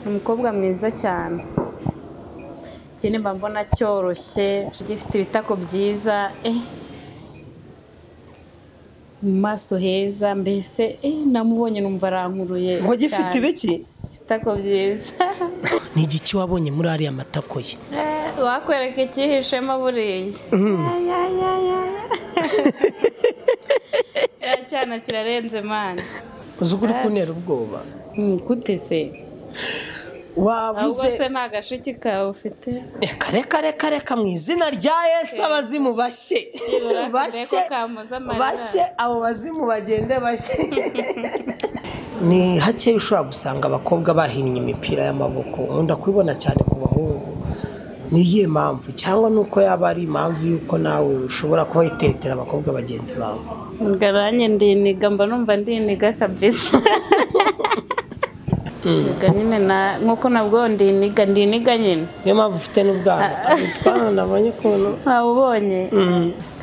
Umukobwa mwiza cyane. Ikindi mba mbona cyoroshye, gifite ibitako byiza, mu maso heza, mbese namubonye numva arankuruye. Ngo gifite ibiki? Ibitako byiza. Ni igiki wabonye muri ariya matako ye? Wakwereka icyihishemo buriya. Cyana kirarenze man. Uzi ukuri kuntera ubwoba. Gute se? Wavuze se nta gashiki kawe ufite? Reka reka reka mu izina rya Yesu abazimu bashye. Bashye. Bashye abo bazimu bagende bashye. Ni hake ushobora gusanga abakobwa bahinnye imipira y'amaboko. Nkunda kubibona cyane ku bahungu. Ni iyihe mpamvu cyangwa nuko yaba ari impamvu yuko nawe ushobora kuba witeretera abakobwa bagenzi bawe? Ngaranye ndiniga, mba numva ndiniga kabisa. Nyine na nkuko nabwo ndiniga ndiniga nyine. Niyo mpamvu ufite n'ubwana. Twana nabonye ukuntu wabonye.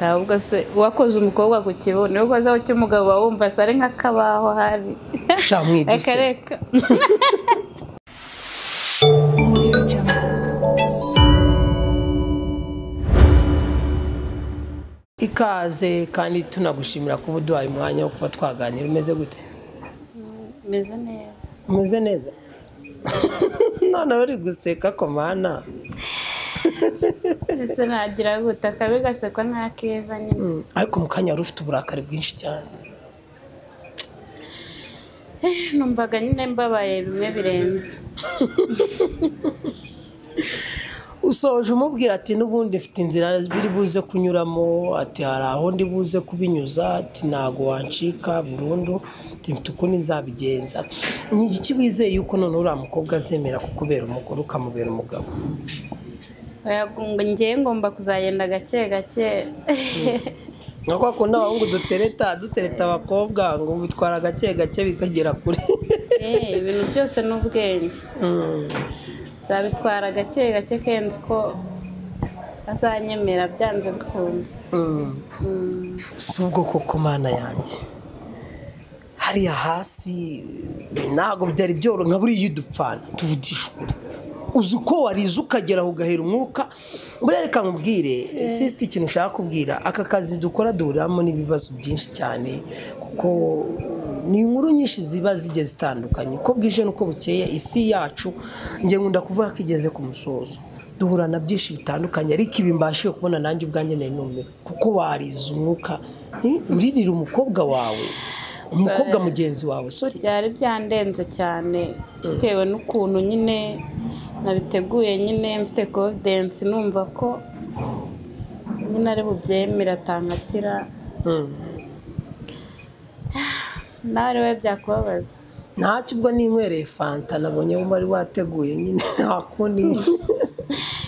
Ahubwo se wakoze umukobwa ku kibuno, niyo ukoze cy'umugabo wumva sare nk'akabaho hari. Sha mwiduse. Reka. Ikaze kandi tunagushimira kuba uduhaye umwanya wo kuba twaganira. Umeze gute? Meze neza. Umeze neza? None uri guseka ko mana. Ese nagira gute akabi gasekwa nta keza nyine. Ariko mu kanya wari ufite uburakari bwinshi cyane. Numvaga nyine mbabaye bimwe birenze. Usoje umubwira ati n'ubundi mfite inzira biri buze kunyuramo, ati hari aho ndi buze kubinyuza, ati ntago wancika burundu, ati mfite ukundi nzabigenza. Ni igiki wizeye yuko none uriya mukobwa azemera kukubera umugore ukamubera umugabo? Ngewe ngomba kuzagenda gake gake. Nka kwa kundi abahungu dutereta abakobwa ngo bitwara gake gake bikagera kure. Ibintu byose ni ubwenge. Nzabitwara gake gake kenzi ko azanyemera byanze bikunze. Si ubwo koko mana yanjye, hariya hasi ntabwo byari byoroshye nka buriya udupfana tuvugisha ukuri. Uzi uko warize ukagera ugahera umwuka. Buriya reka nkubwire sisite ikintu ushaka kubwira, aka kazi dukora duhuriramo n'ibibazo byinshi cyane, kuko ni inkuru nyinshi ziba zigiye zitandukanye. Uko bwije n'uko bukeye isi yacu njye nkunda kuvuga ko igeze ku musozo. Duhura na byinshi bitandukanye, ariko ibi mbashije kubona nanjye ubwanjye nari numiwe, kuko warize umwuka uririra umukobwa wawe, umukobwa mugenzi wawe. Sorry, byari byandenze cyane bitewe n'ukuntu nyine nabiteguye, nyine mfite confidence numva ko nyine ari bubyemera atankatira. Nawe we byakubabaza. Ntacyo ubwo ninywereye fanta nabonye wari wateguye nyine nta kundi.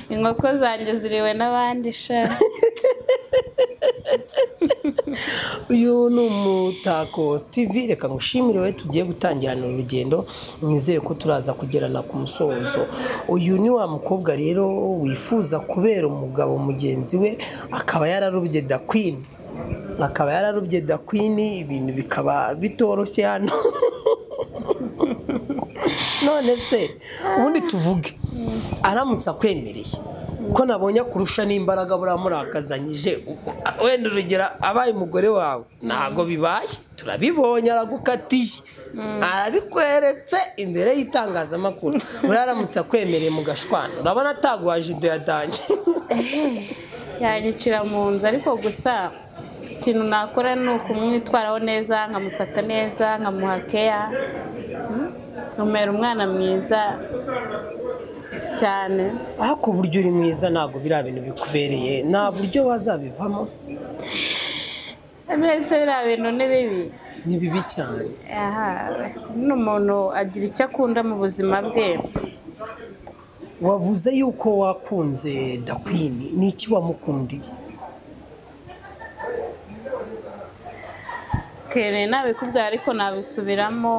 Inkoko zanjye ziriwe n'abandi sha. Uyu ni Umutako TV, reka ngushimire we tugiye gutangirana urugendo, nizere ko turaza kugerana ku musozo. Uyu ni wa mukobwa rero wifuza kubera umugabo mugenzi we, akaba yararubye da queen. Akaba yararubye da queen, ibintu bikaba bitoroshye hano. None se ubundi tuvuge aramutse akwemereye ko nabonye akurusha n'imbaraga buramurakazanyije, wenda urugero abaye umugore wawe ntago bibaye, turabibonye aragukatiye arabikweretse imbere y'itangazamakuru, uraramutse akwemereye mu gashwana urabona ataguhaje ido yatanje yanyicira mu nzu. Ariko gusa ikintu nakora ni ukumwitwaraho neza, nkamufata neza, nkamuha care, nkamubera umwana mwiza cyane. Ariko uburyo uri mwiza ntabwo biriya bintu bikubereye, nta buryo wazabivamo. Mbese biriya bintu ni bibi? Ni bibi cyane. Aha, n'umuntu agira icyo akunda mu buzima bwe. Wavuze yuko wakunze da Queen, ni iki wamukundiye? Kere nabikubwira ariko nabisubiramo.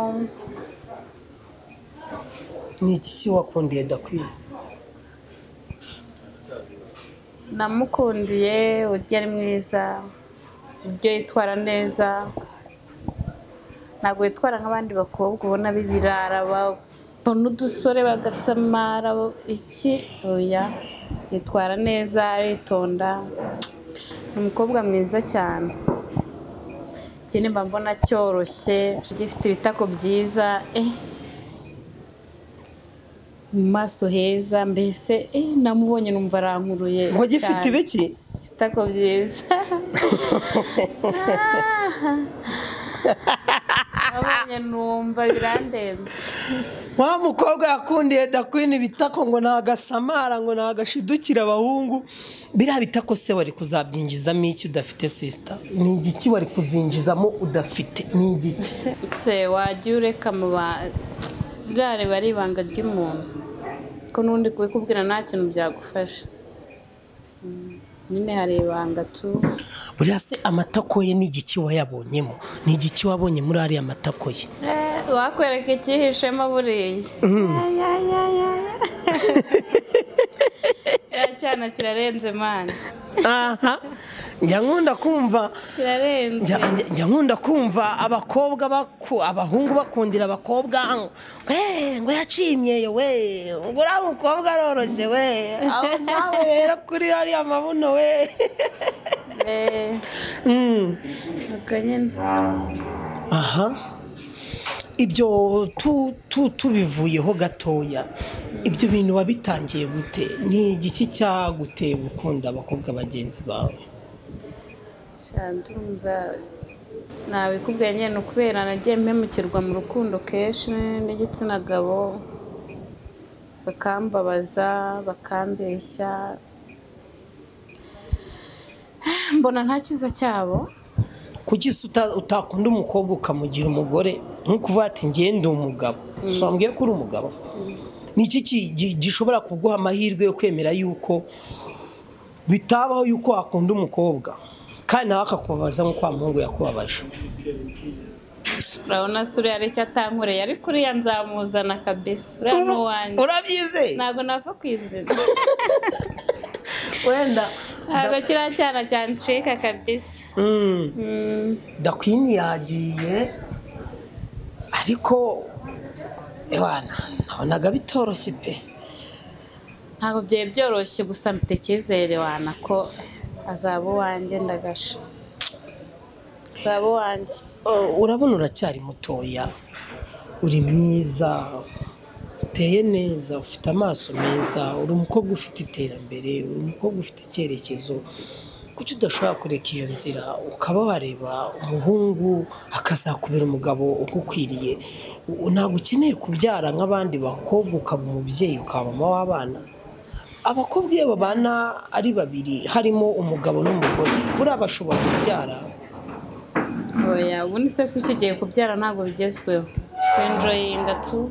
Ni iki wakundiye da Queen? Namukundiye uburyo ari mwiza, uburyo yitwara neza, ntabwo yitwara nk'abandi bakobwa ubona b'ibirara Mbona udusore bagasamara iki, oya, yitwara neza, aritonda, ni umukobwa mwiza cyane. Ikindi mba mbona cyoroshye, gifite ibitako byiza, mu maso heza, mbese namubonye numva arankuruye. Ngo gifite ibiki? Ibitako byiza. Nabonye numva birandenze. Wa mukobwa yakundiye Dakwini ibitako ngo nagasamara, ngo nagashidukira abahungu. Biriya bitako se wari kuzabyinjizamo iki udafite sister? Ni igiki wari kuzinjizamo udafite? Ni igiki? Se wajya ureka mu ba biriya ari ibanga ry'umuntu, ko n'undi kubikubwira nta kintu byagufasha. Nyine hari ibanga tu. Buriya se amatako ye ni igiki wayabonyemo? Ni igiki wabonye muri ariya matako ye? Wakwereka icyihishemo buriya. Cyana kirarenze man. Aha. Njya nkunda kumva kirarenze. Njya nkunda kumva abakobwa abahungu bakundira abakobwa ngo yacimye we, ngo uriya mukobwa aroroshye we, aho nawe rero kuri ariya mabuno we. Aha. Ibyo tubivuyeho gatoya, ibyo bintu wabitangiye gute? Ni igiki cyaguteye gukunda abakobwa bagenzi bawe? Ndumva nabikubwiye nyine, ni ukubera nagiye mpemukirwa mu rukundo kenshi n'igitsina gabo, bakambabaza, bakambeshya, mbona nta cyiza cyabo. Kuki utakunda umukobwa ukamugira umugore, nkuko uvuga ati ngiye ndi umugabo, so wambwiye ko uri umugabo? Ni iki gishobora kuguha amahirwe yo kwemera yuko bitabaho yuko wakunda umukobwa kandi nawe akakubabaza nk'uko wa muhungu yakubabaje? Urabona se uriya aricyo atankoreye, ariko uriya nzamuzana kabisa, uriya ni uwanjye. Urabyizeye? Ntabwo nava ku izina. Wenda ntabwo kiriya cyana cyancika kabisa. Dakwini yagiye, ariko ewana nabonaga bitoroshye pe. Ntabwo byari byoroshye, gusa mfite icyizere wana ko azaba uwanjye, ndagasha azaba uwanjye. Urabona uracyari mutoya, uri mwiza, uteye neza, ufite amaso meza, uri umukobwa ufite iterambere, uri umukobwa ufite icyerekezo. Kuki udashobora kureka iyo nzira ukaba wareba umuhungu akazakubera umugabo ugukwiriye? Ntabwo ukeneye kubyara nk'abandi bakobwa, ukaba umubyeyi, ukaba mama w'abana. Abakobwa iyo babana ari babiri, harimo umugabo n'umugore, buriya bashobora kubyara. Oya, ubundi se ko iki gihe kubyara ntabwo bigezweho. Kwenjoyinga tu,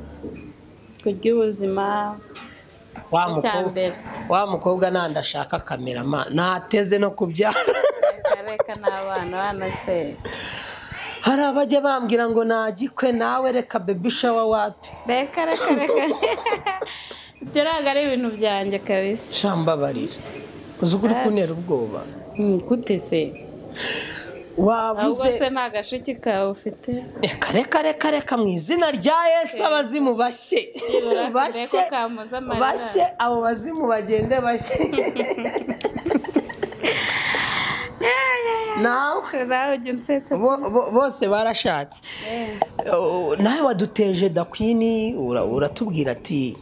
kurya ubuzima. Wa mukobwa nandashaka kamerama nateze no kubyara. Reka n'abana bana se. Hari abajya bambwira ngo nagikwe nawe reka baby shower wapi. Reka reka reka. Ibyo ntabwo ari ibintu byanjye kabisa. Shambabarira. Uzi ukuri kuntera ubwoba. Gute se? Wavuze se nta gashiki kawe ufite? Reka reka reka reka mu izina rya Yesu abazimu bashye. Bashye. Bashye abo bazimu bagende bashye. Nawe bose barashatse. Nawe waduteje Dakwini, uratubwira ati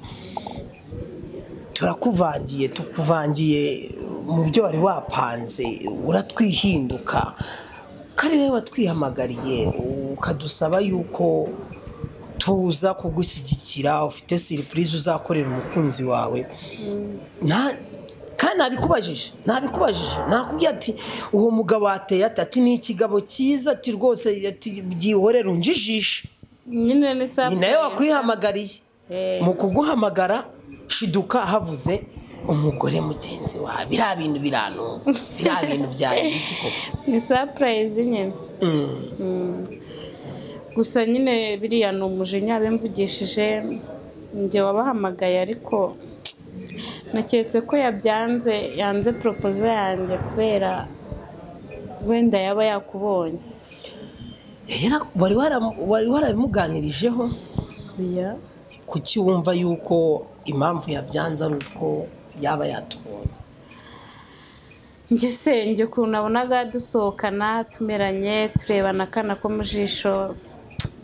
turakuvangiye, tukuvangiye mu byo wari wapanze, uratwihinduka. Kari wewe watwihamagariye ukadusaba yuko tuza kugushyigikira, ufite surprise uzakorera umukunzi wawe. Kandi nabikubajije nakubwiye ati uwo mugabo ateye ati ni ikigabo cyiza, ati rwose ati byihorera unjijishe. Nyine ni surprise. Ni nawe wakwihamagariye. Mu kuguhamagara shiduka havuze umugore mugenzi wawe, biriya bintu biranunga, biriya bintu byari biki koko? Ni surprise nyine. Gusa nyine biriya ni umujinya bimvugishije, njye wabahamagaye, ariko naketse ko yabyanze, yanze proposal yanjye kubera wenda yaba yakubonye. Wari warabimuganirijeho? Oya. Kuki wumva yuko impamvu yabyanze ari uko yaba yatubonye? Njye se njye ukuntu nabonaga dusohokana tumeranye turebana akana ko mu jisho,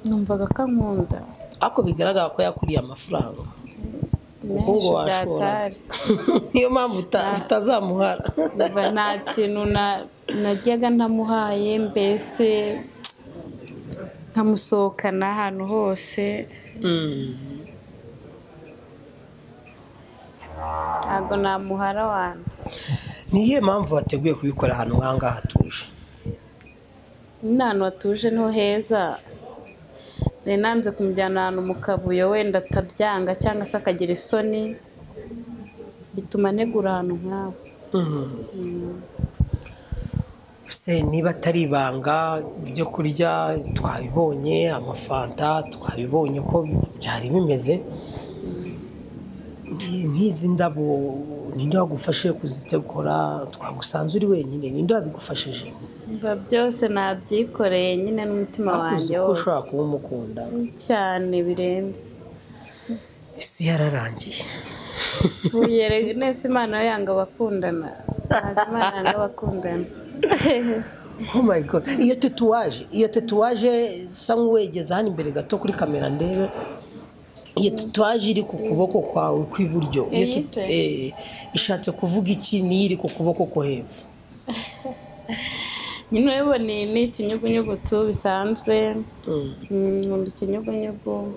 numvaga kankunda. Ariko bigaragara ko yakuriye amafaranga Menshi byatari. Niyo mpamvu utazamuhara. Nta kintu najyaga ntamuhaye, mbese nkamusohokana ahantu hose. Ntabwo namuhara wana. Ni iyihe mpamvu wateguye kubikora ahantu nk'aha ngaha hatuje? Ni ahantu hatuje niho heza. Nari nanze kumujyana ahantu mu kavuyo wenda atabyanga cyangwa se akagira isoni, bituma ntegura ahantu nk'aho. Se niba atari ibanga, ibyo kurya twabibonye, amafanta twabibonye uko byari bimeze, nk'izi ndabo ninde wagufashije kuzitegura? Twagusanze uri wenyine, ninde wabigufashije? Mva byose nabyikoreye nyine n'umutima wanjye wose. Ushobora kuba umukunda cyane birenze. Isi yararangiye. Nese Imana yanga abakundana. Imana yanga abakundana. Oh my God. Iyo tatuwaje isa nk'uwegeza hano imbere gato kuri kamera ndebe. Iyo tatuwaje iri ku kuboko kwawe kw'iburyo, ishatse kuvuga iki? Ni iri ku kuboko ko hepfo. Nyine urabibona ni ikinyugunyugu tu bisanzwe. Nkunda ikinyugunyugu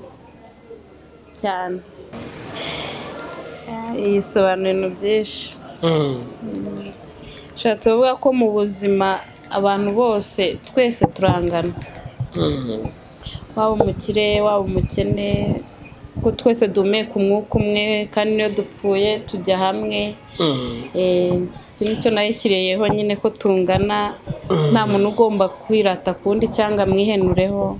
cyane. Isobanura ibintu byinshi. Nshatse kuvuga ko mu buzima abantu bose twese turangana. Waba umukire, waba umukene, ko twese duhumeka umwuka umwe, kandi niyo dupfuye tujya hamwe. Iki nicyo nayishyiriyeho nyine, ko tungana, nta muntu ugomba kwirata kundi cyangwa amwihenureho.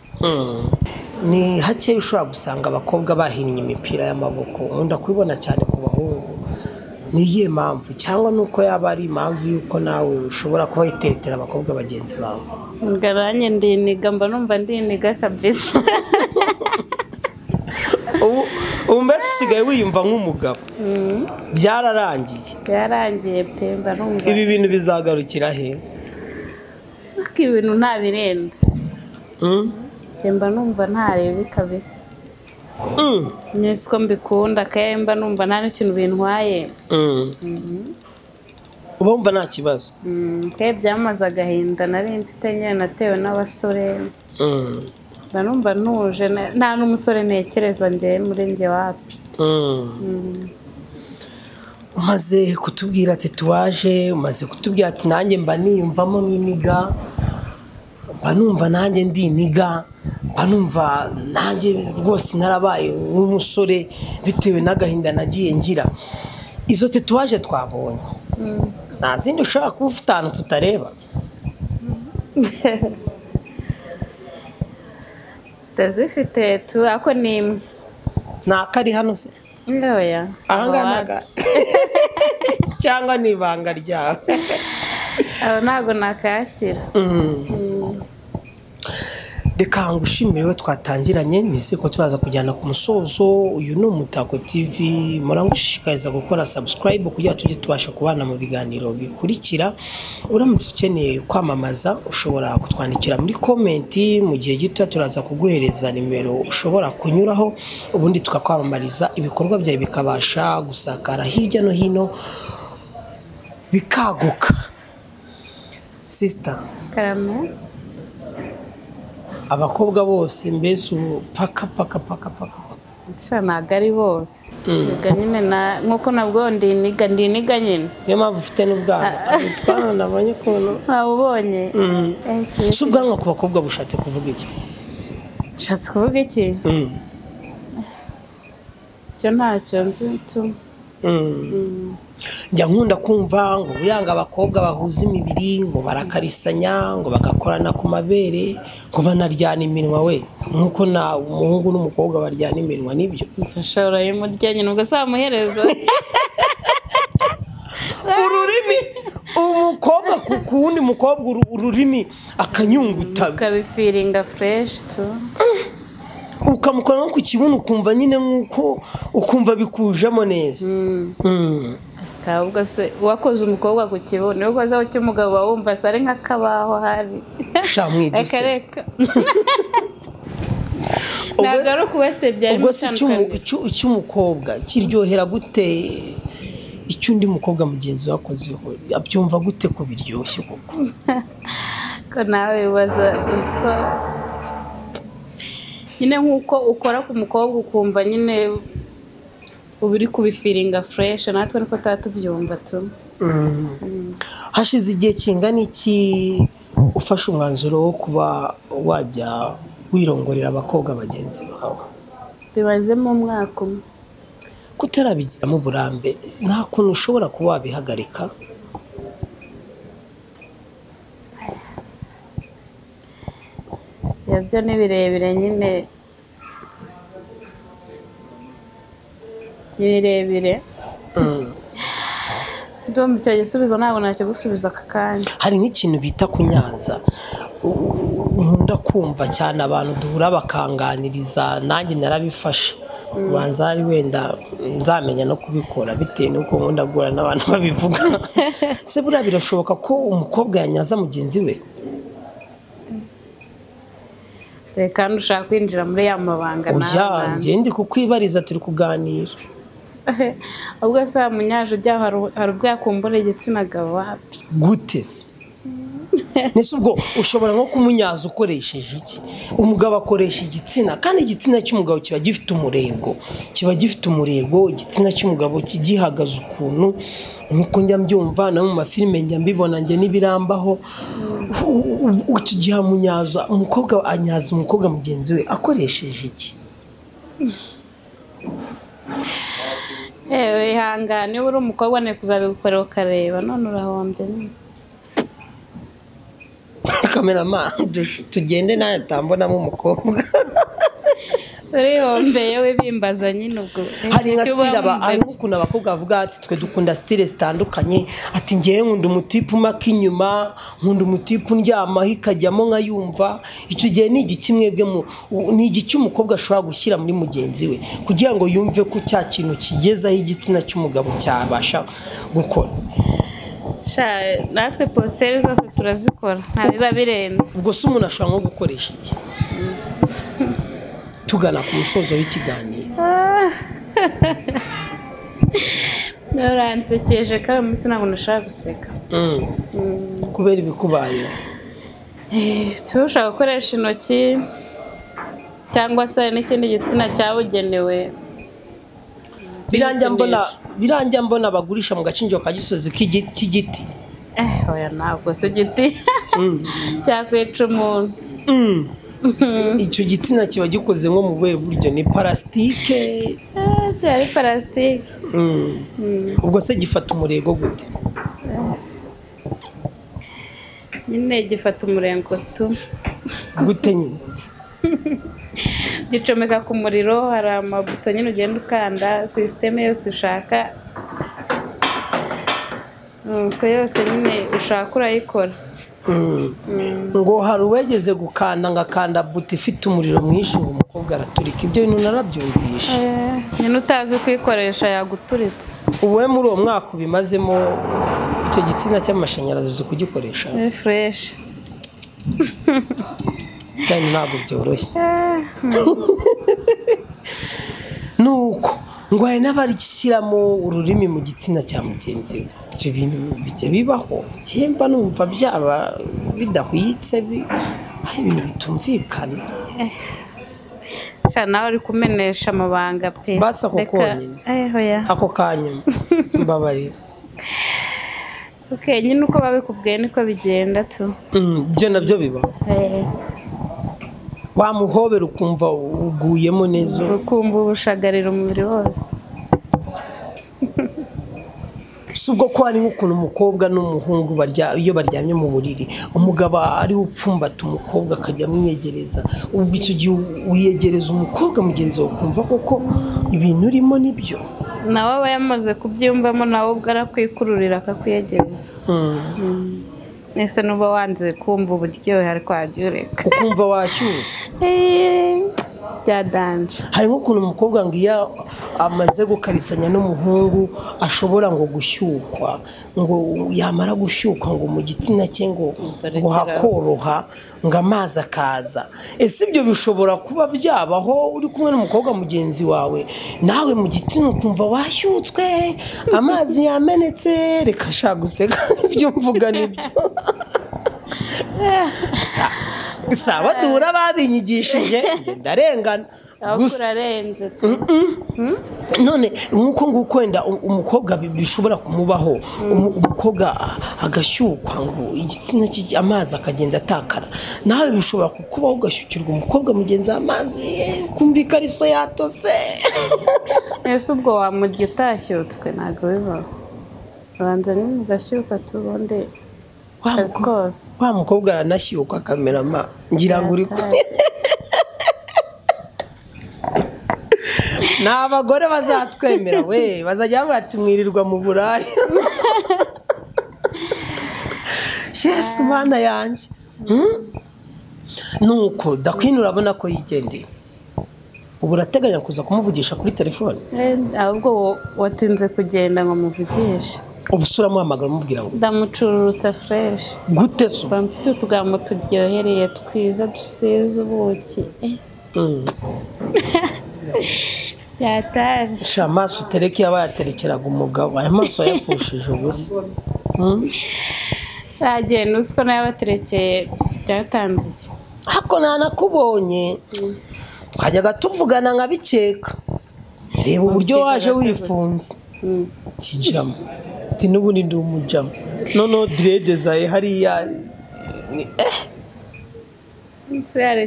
Ni hake ushobora gusanga abakobwa bahinnye imipira y'amaboko, nkunda kubibona cyane ku bahungu. Ni iyihe mpamvu? Cyangwa nuko yaba ari impamvu yuko nawe ushobora kuba witeretera abakobwa bagenzi bawe? Ngaranye ndiniga, mba numva ndiniga kabisa. Ubu mbese usigaye wiyumva nk'umugabo? Byararangiye. Byararangiye pe, mba numva. Ibi bintu bizagarukira he? Ariko ibintu ntabirenze. Mba numva ntarebe kabisa. Nyese ko mbikunda kandi mba numva nta n'ikintu bintwaye. Uba wumva nta kibazo? Kandi byamaze agahinda nari mfite nyine natewe n'abasore. Mba numva ntuje, nta n'umusore ntekereza njye muri njye wapi. Umaze kutubwira tatuwaje, umaze kutubwira ati nanjye mba niyumvamo n'iniga, mba numva nanjye ndi iniga, mba numva nanjye rwose narabaye nk'umusore bitewe n'agahinda nagiye ngira. Izo tatuwaje twabonye, nta zindi ushobora kuba ufite ahantu tutareba? Ndazifite tu, ako ni imwe. Nta kari hano se? Oya. Aha ngaha cyangwa ni ibanga ryawe? Aho ntabwo nakayashyira. Reka ngushimire we twatangiranye, nizeye ko turaza kujyana ku musozo. Uyu ni Umutako TV, murangushishikariza gukora subscribe kugira tujye tubasha kubana mu biganiro bikurikira. Uramutse ukeneye kwamamaza ushobora kutwandikira muri comment, mu gihe gito turaza kuguhereza nimero ushobora kunyuraho, ubundi tukakwamamariza ibikorwa byawe bikabasha gusakara hirya no hino bikaguka. Sister Karame, abakobwa bose mbese ubu paka paka paka paka paka. Ntabwo ari bose. Nyine nkuko nabwo ndiniga ndiniga nyine. Niyo mpamvu ufite n'ubwanwa. Utwana nabonye ukuntu. Wabubonye? Si ubwanwa ku bakobwa bushatse kuvuga iki? Bushatse kuvuga iki? Icyo ntacyo nzi tu. Njya nkunda kumva ngo buranga abakobwa bahuza imibiri ngo barakarisanya ngo bagakorana ku mabere ngo banaryana iminwa we nkuko na umuhungu n'umukobwa baryana iminwa nibyo. Mfasha urayimurya nyine ubwo samuhereza. Ururimi umukobwa ku wundi mukobwa ururimi akanyunguta ukabifiringa fresh tu. Ukamukora nko ku kibuno ukumva nyine nk'uko ukumva bikujemo neza. Ahubwo se wakoze umukobwa ku kibuno, niba ukoze aho cy'umugabo wumva se ari nk'akabaho hari. Sha mwiduse. Reka. Ntabwo ari ukubasebya. Ubwo se icy'umukobwa kiryohera gute icy'undi mukobwa mugenzi we akozeho abyumva gute ko biryoshye koko? Ko nawe wibaza uziko nyine nk'uko ukora ku mukobwa ukumva nyine uba uri kubifiringa fresh, natwe niko tuba tubyumva tu. Hashize igihe kingana iki ufashe umwanzuro wo kuba wajya wirongorera abakobwa bagenzi bawe? Bibazemo umwaka umwe. Kutarabigiramo uburambe nta kuntu ushobora kuba wabihagarika? Ibyo ni birebire nyine, ni birebire. Ndumva icyo gisubizo ntabwo nakigusubiza aka kanya. Hari nk'ikintu bita kunyaza nkunda kumva cyane abantu duhura bakanganiriza, nanjye narabifashe ubanza hari wenda nzamenya no kubikora bitewe n'uko nkunda guhura n'abantu babivuga. Se buriya birashoboka ko umukobwa yanyaza mugenzi we? Kandi ushaka kwinjira muri ya mabanga nawe? Njye ndi kukwibariza, turi kuganira. Ubwo se munyaje ujya hari ubwo yakumbura igitsina gabo wapi? Gute se? Nese ubwo ushobora nko kumunyaza ukoresheje iki? Umugabo akoresha igitsina, kandi igitsina cy'umugabo kiba gifite umurego, kiba gifite umurego. Igitsina cy'umugabo kigihagaze ukuntu nkuko njya mbyumva no mu mafilime njya mbibona njye n'ibirambaho. Icyo gihe amunyaza umukobwa, anyaza umukobwa mugenzi we akoresheje iki? Ewe ihangane, niba uri umukobwa ni kuzabigukorera ukareba, none urahombye nyine. Kameramani tugende nawe tambonamo umukobwa. Urihombeye we bimbaza nyine ubwo. Hari nka style hari nk'ukuntu abakobwa bavuga ati twe dukunda style zitandukanye, ati ngewe nkunda umutipe umaka inyuma, nkunda umutipe undyamaho ikajyamo nkayumva. Icyo gihe ni igiki mwebwe ni igiki umukobwa ashobora gushyira muri mugenzi we kugira ngo yumve ko cya kintu kigezaho igitsina cy'umugabo cyabasha gukora? Natwe positeri zose turazikora, nta biba birenze. Ubwo se umuntu ashobora nko gukoresha iki? Tugana ku musozo w'ikiganiro. Uransekeje kandi umunsi ntabwo nashaka guseka. Kubera ibikubaye. Ushobora gukoresha intoki cyangwa se n'ikindi gitsina cyabugenewe. Biranjya mbona bagurisha mu gacinjiro ka Gisozi k'igiti. Oya ntabwo se igiti cyakwica umuntu. Icyo gitsina kiba gikoze nko mu buhe buryo? Ni parasitike? Cyari parasitike. Ubwo se gifata umurego gute? Nyine gifata umurego tu. Gute nyine? Gicomeka ku muriro, hari amabuto nyine ugenda ukanda, sisiteme yose ushaka uko yose nyine ushaka urayikora. Ngo hari uwegeze gukanda ngakanda buto ifite umuriro mwinshi ngo umukobwa araturika. Ibyo bintu narabyumvishe. Nyine utazi kuyikoresha yaguturitse. Ubu muri uwo mwaka ubimazemo icyo gitsina cy'amashanyarazi uzi kugikoresha? Ni fureshi. Kandi ntabwo byoroshye. Nuko ngo hari n'abarishyiramo ururimi mu gitsina cya mugenzi we. Ibyo bintu bijya bibaho, cyemba numva byaba bidahwitse, hari ibintu bitumvikana. Nawe uri kumenesha amabanga pe. Basi ako konyine. Ako kanyuma mbabarira. Okay, nyine uko babikubwiye niko bigenda tu. Ibyo nabyo bibaho. Wamuhobera ukumva uguyemo neza, ukumva ubushagarira umubiri wose. Si ubwo ko hari nk'ukuntu umukobwa n'umuhungu barya iyo baryamye mu buriri, umugabo ari upfumbata umukobwa akajya amwiyegereza. Ubwo icyo gihe wiyegereza umukobwa mugenzi wawe ukumva koko ibintu urimo nibyo, nawe aba yamaze kubyiyumvamo, nawe ubwo arakwikururira akakwiyegereza. Ese nuba wanze kumva uburyohe ariko wajya ureka ukumva washyutswe. Bya danje. Hari nk'ukuntu umukobwa ngo iyo amaze gukarisanya n'umuhungu ashobora ngo gushyukwa, ngo yamara gushyukwa ngo mu gitsina cye ngo hakoroha, ngo amazi akaza. Ese ibyo bishobora kuba byabaho uri kumwe n'umukobwa mugenzi wawe, nawe mu gitsina ukumva washyutswe, amazi yamenetse? Reka sha guseka, ibyo mvuga nibyo. Saba duhura babinyigishije, njye ndarengana. Gusa urarenze. None nk'uko nguko wenda umukobwa bishobora kumubaho, umukobwa agashyukwa ngo igitsina cye amazi akagenda atakara, nawe bishobora kukubaho ugashyukirwa umukobwa mugenzi amazi kumva ikariso yatose. Ese ubwo wamurya utashyutswe? Ntabwo bibaho. Ubanza nyine ugashyuka tubundi. Wa mukobwa aranashyukwa kamerama, ngira ngo uri ni abagore bazatwemera we, bazajya bavuga mwirirwa mu buraya. Yesu mana yanjye. Nuko Dakwini urabona ko yigendeye, ubu urateganya kuza kumuvugisha kuri telefone? Ahubwo watinze kugenda ngo muvugishe. Ubu se uramuhamagara umubwira ngo? Ndamucururutsa fresh. Gute se? Mfite utugambo turyohereye twiza dusize ubuki. Byatari. Sha amaso utereke yaba yaterekeraga umugabo, aya maso yapfushije ubusa. Sha genda uzi ko nayo yabaterekeye byatanze iki? Hako ntanakubonye, twajyaga tuvugana nkabikeka. Reba uburyo waje wifunze. Kijamo. Ati n'ubundi ndi umujamo. Noneho direde zawe hariya.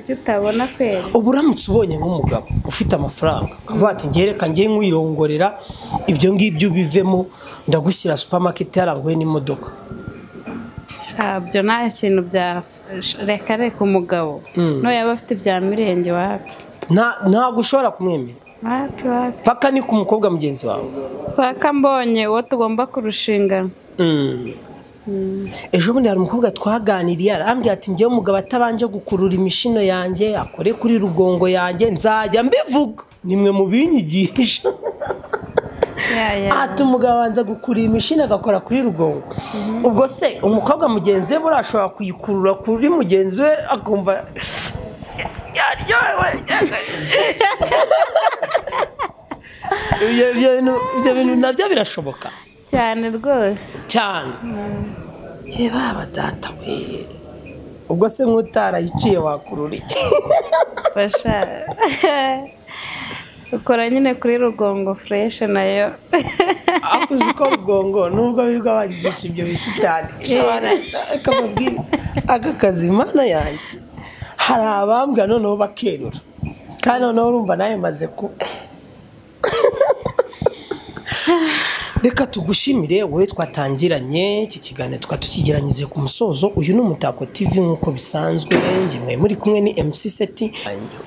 Utabona kwera. Ubu uramutse ubonye nk'umugabo ufite amafaranga ukavuga ati ngiye reka ngiye nkwirongorera ibyo ngibyo ubivemo, ndagushyira supermarket yaranguye n'imodoka. Byo nta kintu bya reka reka umugabo no yaba afite ibya mirenge wapi. Ntabwo ushobora kumwemera. Wapi wapi. Paka ni ku mukobwa mugenzi wawe. Paka mbonye uwo tugomba kurushingana. Ejo bundi hari umukobwa twaganiriye arambwira ati ngewe umugabo atabanje gukurura imishino yanjye akore kuri rugongo yanjye nzajya mbivuga, nimwe mu binyigisha. Ati umugabo abanza gukurura imishino agakora kuri rugongo. Ubwo se umukobwa mugenzi we burashobora kuyikurura kuri mugenzi we akumva yaryohewe? Ibyo bintu nabyo birashoboka cyane rwose cyane. Ye baba data we, ubwo se nk'utarayiciye wakurura iki? Fasha ukora nyine kuri rugongo fresh nayo. Akuze uko rugongo nubwo birirwa banyigisha ibyo bishitani akababwira aka kazi mana yanjye. Hari abambwa noneho bakerura, kandi noneho urumva nawe maze ku Reka tugushimire wowe twatangiranye iki kiganiro tukatukigeranyije ku musozo. Uyu ni Umutako TV nk'uko bisanzwe, njye muri kumwe ni MC Seti.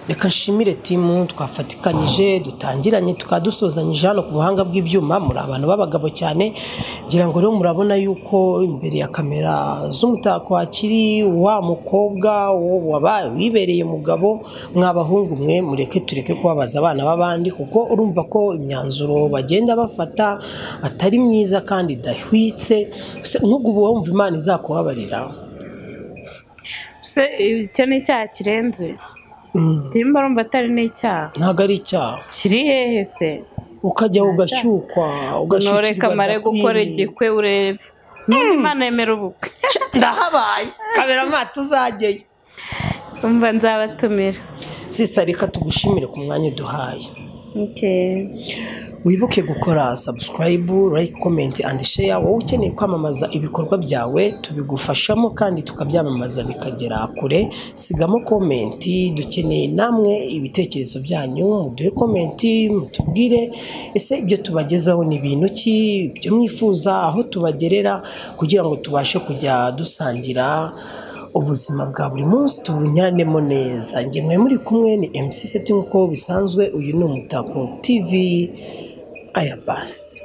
Reka nshimire timu twafatikanyije dutangiranye tukadusozanyije hano ku buhanga bw'ibyuma. Muri abantu b'abagabo cyane, ngira ngo rero murabona yuko imbere ya kamera z'Umutako hakiri wa mukobwa wabaye wibereye umugabo. Mwabahungu mwe mureke tureke kubabaza abana b'abandi, kuko urumva ko imyanzuro bagenda bafata atari myiza kandi idahwitse. Nk'ubwo ubu wumva Imana izakubabarira? Se icyo ni icyaha kirenze. Timba urumva atari n'icyaha. Ntabwo ari icyaha. Kiri hehe se? Ukajya ugashyukwa, ugashyukirwa. Noreka mare gukora igikwe urebe. None Imana yemera ubukwe. Ndahabaye. Kamerama tuzajyeyo. Umva nzabatumira. Sister, reka tugushimire ku mwanya uduhaye. Okay. Wibuke gukora subscribe, like, comment and share. Wowe ukeneye kwamamaza ibikorwa byawe tubigufashamo kandi tukabyamamaza bikagera kure. Sigamo comment, dukeneye namwe ibitekerezo byanyu, muduhe comment mutubwire ese ibyo tubagezaho ni ibintu ki, ibyo mwifuza, aho tubagerera kugira ngo tubashe kujya dusangira ubuzima bwa buri munsi tubunyuranemo neza. Njye mwe muri kumwe ni MC Seti nk'uko bisanzwe. Uyu ni Umutako TV. Aya basi.